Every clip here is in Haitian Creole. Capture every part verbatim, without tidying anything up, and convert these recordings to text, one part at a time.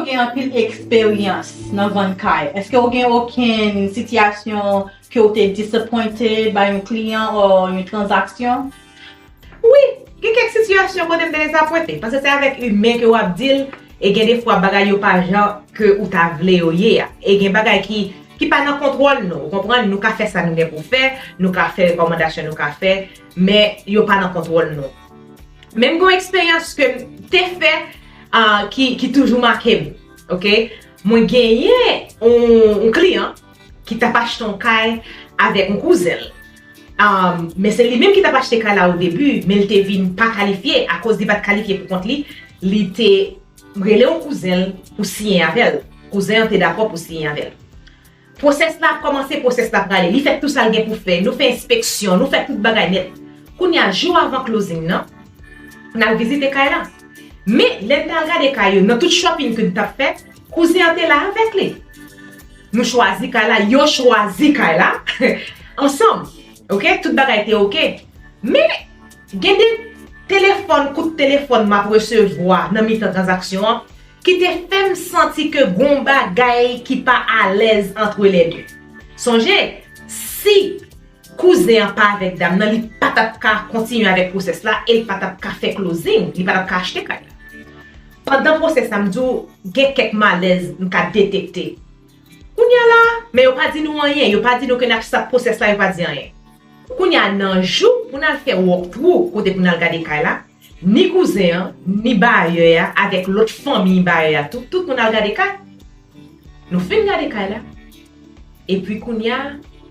Gen anpil eksperyans nan vann kay. Èske w gen okenn sitiyasyon ke w te disappointed by yon kliyan or yon tranzaksyon? Wi, gen kèk sitiyasyon kote m te dezapwente, paske se avèk imen ke w ap deal, e gen defwa bagay yo pa jan ke ou ta vle yo ye a. E gen bagay ki, ki pa nan kontwòl nou, ou konprann, nou ka fè sa nou gen pou fè, nou ka fè rekòmandasyon nou ka fè, men yo pa nan kontwòl nou. Men m gen yon eksperyans ke m te fè, ah, ki, ki toujou make m, oke? Mwen genyen yon, yon kliyan ki t ap achte yon kay avèk yon kouzen l. Um, men se li menm ki t ap achte kay la o debi, men li te vin pa kalifye. Akoz li pa t kalifye pou kont li, li te rele yon kouzen l pou siyen avè l. Kouzen an te dakò pou siyen avè l. Pwosès la ap kòmanse, pwosès la ap prale. Li fè tout sa l gen pou fè. Nou fè enspeksyon, nou fè tout bagay nèt. Kounye a, jou avan closing nan, n al vizite kay la. Men, lè n t al gade kay yo, nan tout shopping ke n t ap fè, kouzen an te la avèk li. Nou chwazi kay la, yo chwazi kay la ansanm. Oke? Tout bagay te oke. Men, gen de telefòn, kout telefòn m ap resevwa nan mitan tranzaksyon an, ki te fè m santi ke gon bagay ki pa alèz antre lè de. Sonje, si kouzen an pa avèk dam nan, li pa t ap ka kontinye avèk pwosès la e li pa t ap ka fè closing, li pa t ap ka achte kay la. Pandan pwosès la, m di w, gen kèk malèz m ka detekte. Kounye a la, men yo pa di nou anyen, yo pa di nou ke n ap stop pwosès la, yo pa di anyen. Kounye a, nan jou pou n al fè walkthrough, kote pou n al gade kay la, ni kouzen an, ni bayè a, avèk lòt fanmi bayè a tou, tout moun al gade kay. Nou fin gade kay la. Epi kounye a,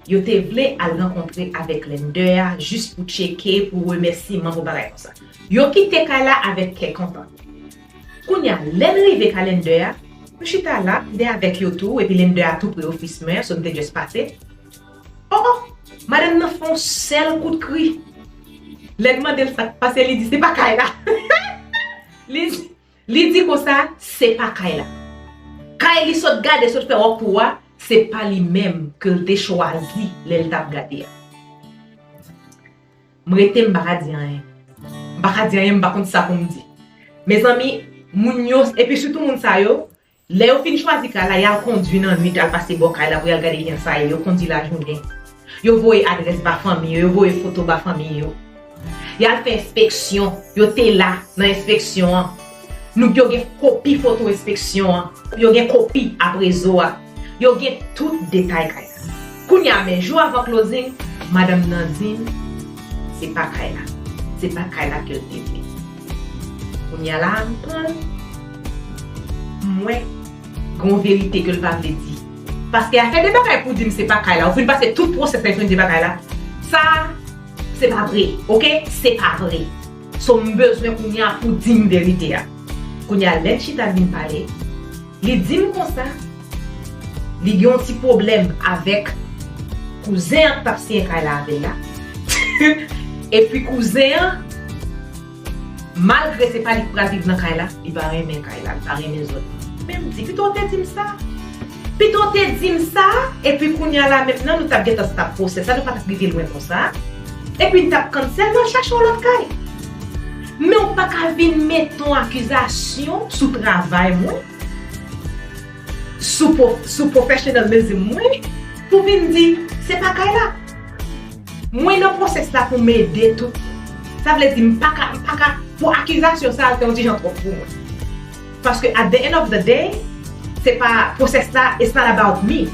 yo te vle al rankontre avèk lender a jis pou tcheke, pou remèsiman, pou bagay konsa. Yo kite kay la avèk kè kontan. Kounye a, lè n rive kay lender a, nou chita la, m te avèk yo tou, epi lender a tou pre ofis mwen, so m te just pase. Oh, oh! Madanm nan fè yon sèl kout kri. Lè n mande l sa k pase, li di, "Se pa kay la." Li, li di konsa, "Se pa kay la." Kay li sot gade, sot fè walkthrough a, se pa li menm ke l te chwazi lè l t ap gade a. M rete, m pa ka di anyen. M pa ka di anyen, m pa konn sa pou m di. Mezanmi, moun yo, epi sitou moun sa yo, lè yo fin chwazi kay la, y al kondui nan nwit, al pase bò kay la pou y al gade kijan sa ye, yo kondui lajounen. Yo voye adrès ba fanmi yo, yo voye foto ba fanmi yo. Y al fè enspeksyon, yo te la nan enspeksyon an. Nou, yo gen kopi foto enspeksyon an, yo gen kopi aprezo a, yo gen tout detay kay la. Kounye a, men jou avan closing, madanm nan di m, "Se pa kay la. Se pa kay la ke l te vle." Kounye a la, m pran l, m wè gen yon verite ke l pa vle di. Paske afè de bagay pou di m se pa kay la, ou fin pase tout pwosès la, ou fin di se pa kay la. Sa, se pa vre, oke? Se pa vre. So, m bezwen kounye a pou di m verite a. Kounye a, lè n chita vin pale, li di m konsa, li gen yon ti pwoblèm avèk kouzen an k t ap siyen kay la avè l la. Epi kouzen an, malgre se pa li k pral viv nan kay la, li pa renmen kay la, li pa renmen zòn nan. Men m di, "Pito w te di m sa. Pito w te di m sa, epi kounye a la menm nan, nou t ap gentan stop pwosès la, nou pa t ap rive lwen konsa. Epi n t ap cancel, nou al chache yon lòt kay." Men w pa ka vin mete yon akizasyon sou travay mwen, sou, sou professionalism mwen, pou vin di, "Se pa kay la." Mwen nan pwosès la pou m ede tout. Sa vle di, m pa ka, m pa ka, pou akizasyon sa a, se yon ti jan twòp pou mwen. Paske at the end of the day, se pa pwosès la, it's not about me.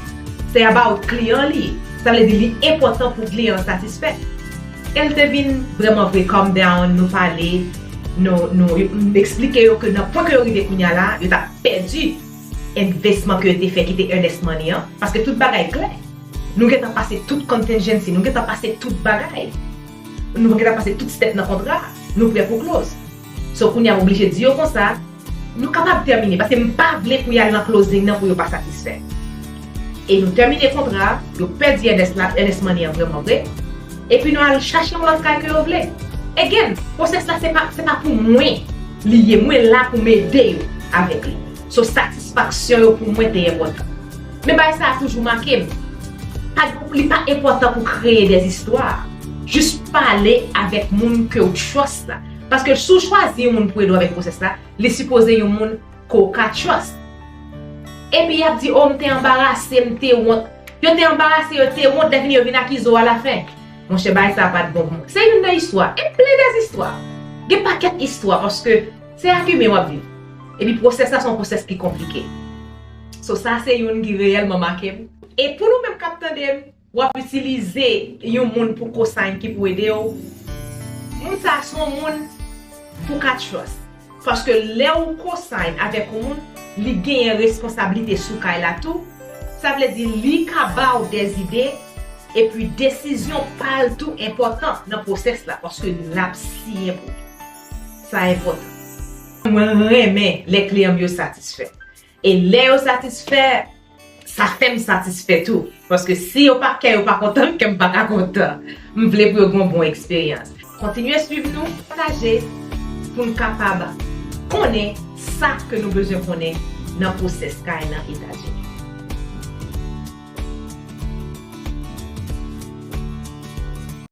Se about kliyan li. Sa vle di, li enpòtan pou kliyan an satisfè. E l te vin vrèman vre calm down, nou pale, nou, nou, m eksplike yo ke nan pwen ke yo rive kounye a la, yo t ap pèdi envestisman ke yo te fè ki te earnest money an, paske tout bagay klè. Nou gentan pase tout contingency, nou gentan pase tout bagay. Nou gentan pase tout step nan kontra, nou prè pou close. So kounye a m oblije di yo konsa, nou kapab tèmine, paske m pa vle pou y al nan closing nan pou yo pa satisfè. E nou tèmine kontra, yo pèdi earnest la, earnest money an vrèman vre. Epi nou al chache yon lòt kay ke yo vle. Again, pwosès la se pa, se pa pou mwen li ye, mwen la pou m ede yo avèk li. So satisfaksyon yo pou mwen te enpòtan. Men bagay sa a toujou make m. Pa, li pa enpòtan pou kreye dèzistwa. Jis pale avèk moun ke w trust la. Paske si w chwazi yon moun pou ede w avèk pwosès la, li sipoze yon moun ke w ka trust. Epi y ap di, o, m te anbarase, m te wont. Yo te anbarase, yo te wont, lè fini yo vin akize w alafen. Monchè, bagay sa pa t bon pou mwen. Se youn nan istwa. E plen dè istwa. Gen pakèt istwa, paske se akime w ap viv. Epi pwosès la se yon pwosès ki konplike. So, sa se youn ki reyèlman make m. E pou nou menm k ap tande m, w ap itilize yon moun pou cosign ki pou ede w, moun sa a se yon moun pou ka trust. Paske lè ou cosign avèk yon moun, li genyen responsablite sou kay la tou. Sa vle di li ka ba w dèzide, epi desizyon pa l tou enpòtan nan pwosès la, paske l ap siyen pou ou. Sa enpòtan. Mwen renmen lè kliyan m yo satisfè. E lè yo satisfè, sa fè m satisfè tou. Paske si yo pa, kè yo pa kontan, kè m pa ka kontan. M vle pou yo gen yon bon eksperyans. Kontinye swiv nou, pataje pou n kapab konnen sa ke nou bezwen konnen nan pwosès kay nan Etazini.